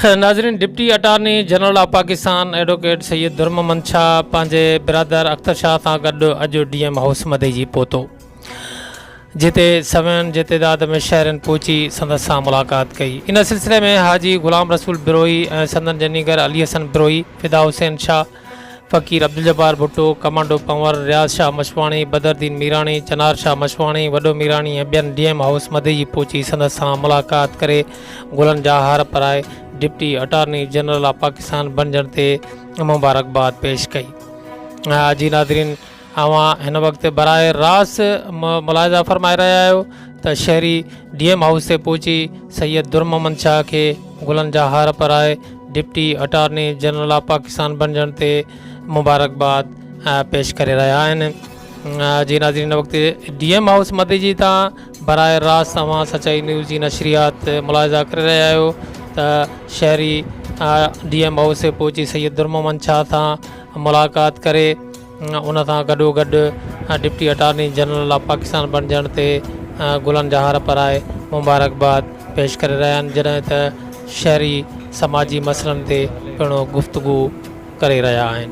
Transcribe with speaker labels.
Speaker 1: ناظرين deputy attorney general of Pakistan advocate Syed Dur Muhammad Shah پنهنجي برادر اختر شاهه سان گڏ اڄ ڊي ايم هائوس مدئجي پهتو جتي سوين جي تعداد ۾ شهرين پهچي سندس سان ملاقات ڪئي ان سلسلي ۾ حاجي غلام رسول بروهي ۽ سندن جنيگر علي حسن بروهي فدا حسين شاهه فقير عبدالجبار ڀٽو، ڪمانڊو پنور، رياض شاهه مشواڻي، بدرالدين ميراڻي، چنار شاهه مشواڻي، وڏو ميراڻي ۽ ٻين ڊي ايم هائوس مدئجي پهچي سندس سان ملاقات ڪري گلن جا هار پرائي deputy attorney general of Pakistan بڻجڻ تي مبارڪباد پيش ڪئي. جي ناظرين اوهان هن وقت براهه راست ملاحظه فرمائي رهيا آهيو ته شهري ڊي ايم هائوس تي پهچي سيد در محمد شاهه کي گلن جا هار پرائي deputy attorney general of Pakistan بڻجڻ تي مبارڪباد پيش ڪري رهيا آهن. جي ناظرين هن وقت ڊي ايم هائوس مديجي تان براهه راست اوهان سچائي نيوز جي نشريات ملاحظه ڪري رهيا آهيو ته شهري ڊي ايم هائوس تي پهچي سيد در محمد شاهه سان ملاقات ڪري ان سان گڏوگڏ deputy attorney general of Pakistan بڻجڻ تي گلن جا هار پرائي مبارڪباد پيش ڪري رهيا آهن جڏهن ته شهري سماجي مسئلن تي پڻ گفتگو ڪري رهيا آهن.